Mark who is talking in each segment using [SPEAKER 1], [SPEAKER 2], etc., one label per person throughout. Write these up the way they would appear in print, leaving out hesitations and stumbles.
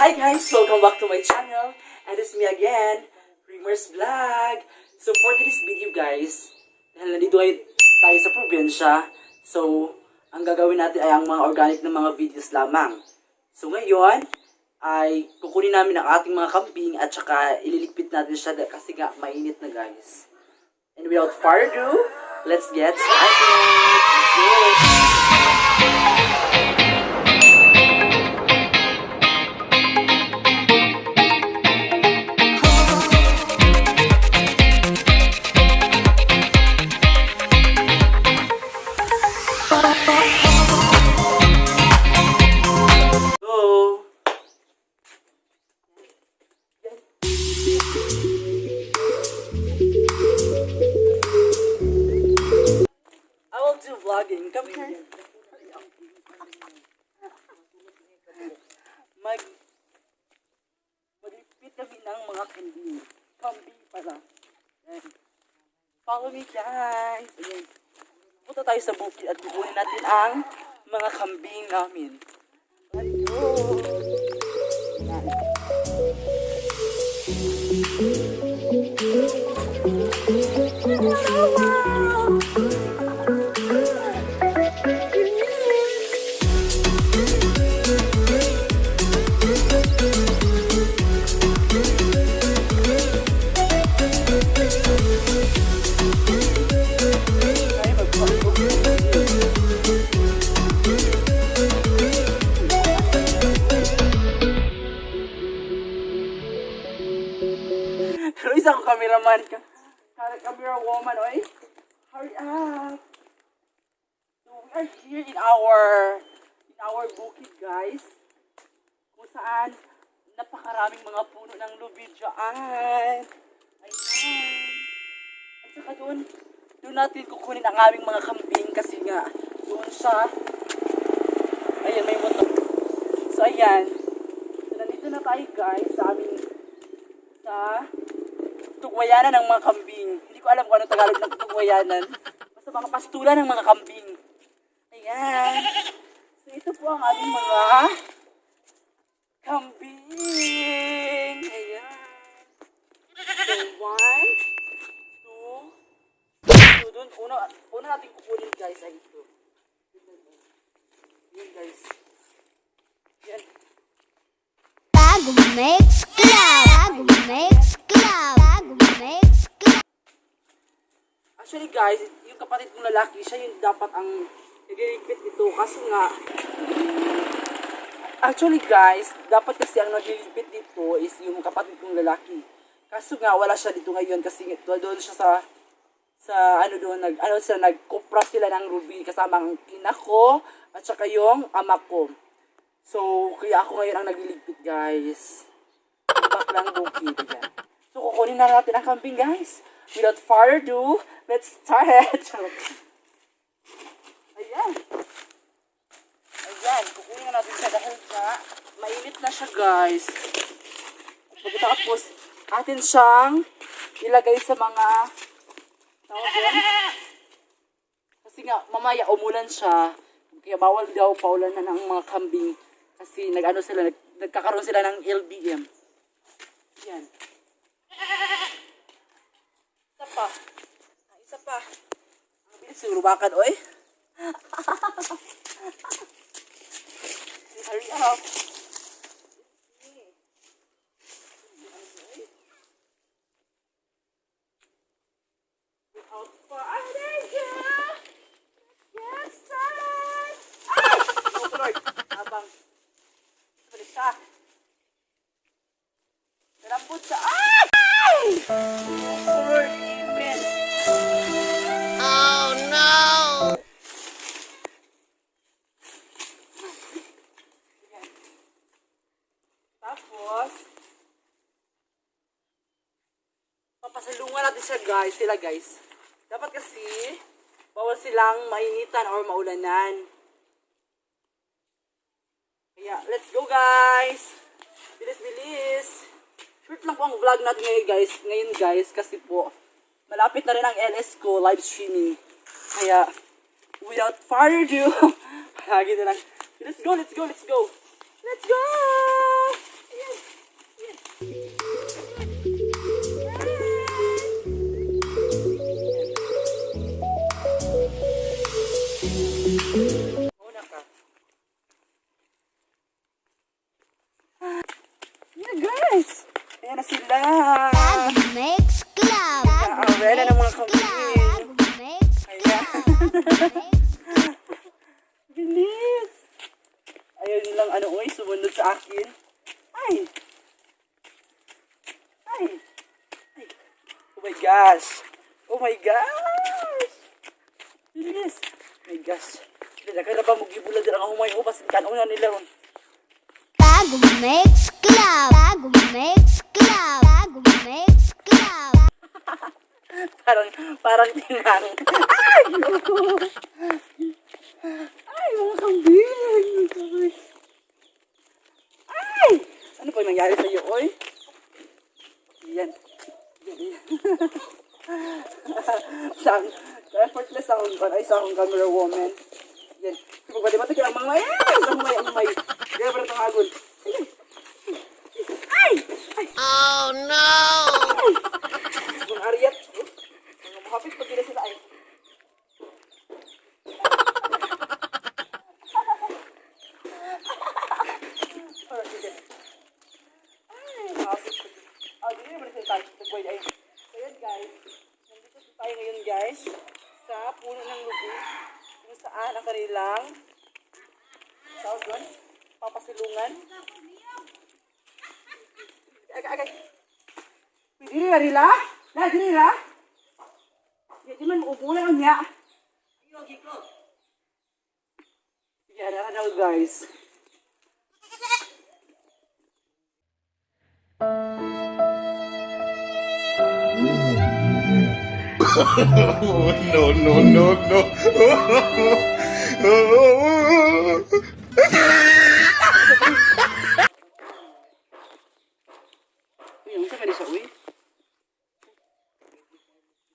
[SPEAKER 1] Hi guys! Welcome back to my channel. And it's me again, Remer's Vlog. So for today's video guys, dahil nandito tayo sa probinsya, so ang gagawin natin ay ang mga organic na mga videos lamang. So ngayon, ay kukunin namin ang ating mga kambing at saka ililigpit natin siya kasi nga mainit na guys. And without further ado, let's get started! Let's go! Vlogging. Come here. Magligpit kami ng mga kambing. Kambing pala. Ayan. Follow me guys. Ayan. Punta tayo sa bukid at kukunin natin ang mga kambing namin. Let's go. Ayan. Pero isa ko cameraman ka. Camera woman, oy. Hurry up. So we are here in our bukid, guys. Kung saan napakaraming mga puno ng lubidyaan. Ayan. At saka doon natin kukunin ang aming mga kambing kasi nga doon siya. Ayan, may motor. So ayan. So, nandito na tayo guys sa aming tugwayanan ng mga kambing. Hindi ko alam kung ano Tagalog ng tugwayanan. Basta mga pastulan ng mga kambing. Ayan. So ito po ang aming mga kambing. Ayan. So 1, 2. So dun, una natin kukunin guys ay ito. Ayan guys. Ayan.
[SPEAKER 2] Bago mix club. Bago mix club. Bago mix club.
[SPEAKER 1] Actually guys, yung kapatid kong lalaki, siya yung dapat ang nagliligpit ito kasi nga actually guys, dapat kasi ang nagliligpit dito is yung kapatid kong lalaki. Kaso nga wala siya dito ngayon kasi doon siya sa nagkupra sila ng ruby kasama ang ina ko at saka yung ama ko. So, kaya ako ngayon ang nagliligpit guys. Back lang bukid. Ayan. So, kukunin na natin ang kambing guys. Without further ado, let's start. Ayan. Ayan, kukunin na natin siya dahil nga mainit na siya guys. Pagkatapos, atin siyang ilagay sa mga tawag yan. Kasi nga, mamaya umulan siya. Kaya bawal daw paulan na ng mga kambing. Kasi nagkakaroon sila ng LBM. Yan. Isa pa. Ang bilis siguro bakad, oy. Hurry up. Without further ado, let's get started. Oh, Lord. Abang. Balik siya. Narambot siya. Ay! Lord, amen.
[SPEAKER 2] Oh no!
[SPEAKER 1] Ayan. Tapos, papasalungan natin siya guys. Sila guys. Dapat kasi, bawal silang mainitan or maulanan. Kaya, let's go guys! Bilis-bilis! Short lang po ang vlog natin ngayon guys, kasi po, malapit na rin ang LS ko, live streaming. Kaya, without further ado, lagi na lang. Let's go, let's go, let's go! Let's go! Una ka. Yeah, guys! Ayan na sila!
[SPEAKER 2] Tago Mix Club.
[SPEAKER 1] Aware na ng mga kambing.
[SPEAKER 2] Tago Mix
[SPEAKER 1] Ayan.
[SPEAKER 2] Club.
[SPEAKER 1] Bilis! Ayaw nilang sumunod sa akin. Ay! Ay! Ay! Oh my gosh! Oh my gosh! Bilis! Oh my gosh! Kaya na ba magibula din ang humay ko kasi tanong na nila ron.
[SPEAKER 2] Tago Mix Club. Tago Mix Club. Tago Mix Club.
[SPEAKER 1] Parang tinang. Ay! Ay, mga kambing! Ay! Ano pa nangyari sa'yo, oy? Yan. Effortless akong camera woman. Yan. Pagpati-pati ka ang mga may. Kaya pa rin hagon. Ay! Ay!
[SPEAKER 2] Oh no!
[SPEAKER 1] Kung Ariat, mga mahapit pag gila sila ay. So yan guys, nandito tayo ngayon guys sa puno ng lubi kung saan ang kanilang tawag doon, papasilungan. Agay. Dili na rila? Na, dili na? Di man makukulang ang niya. Yan, ano guys.
[SPEAKER 3] No.
[SPEAKER 1] Uy, ang sama ni siya, uy.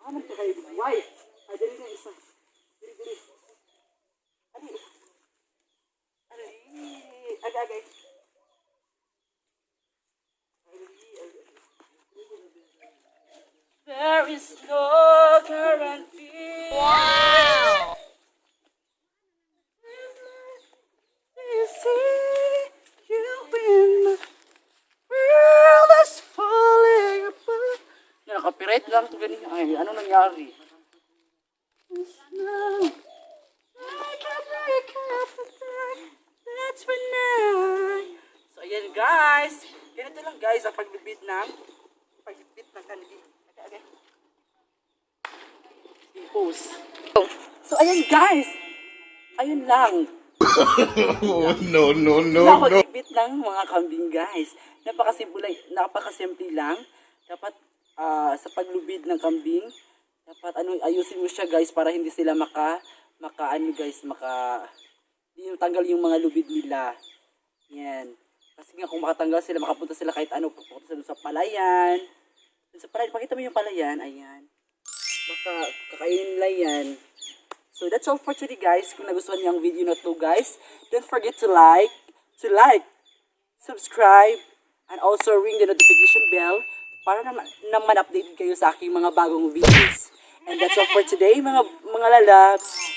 [SPEAKER 1] Aman ka kayo, white. Ay, dali na isa. Dali. Agay. There is no guarantee.
[SPEAKER 2] Wow!
[SPEAKER 1] You see, you win. World is falling apart. Copyright lang ito ganyan. Ay, ano nangyari? That's when So, ayan guys. Ganito lang guys ang pagbibit ng candy. Okay. Pose. So, ayan guys. Ayun lang.
[SPEAKER 3] No.
[SPEAKER 1] Ako ibit ng mga kambing guys. Napakasimple lang. Dapat sa paglubid ng kambing, dapat ayusin mo siya guys para hindi sila hindi tanggal yung mga lubid nila. Yan. Kasi nga kung makatanggal sila, makapunta sila kahit pupunta sila sa palayan. Sa palayan, pakita mo yung palayan, ayan. Baka kakainin nila yan. So that's all for today guys. Kung nagustuhan niyo ang video na to guys, don't forget to like, subscribe, and also ring the notification bell para naman update kayo sa aking mga bagong videos. And that's all for today mga lalabs.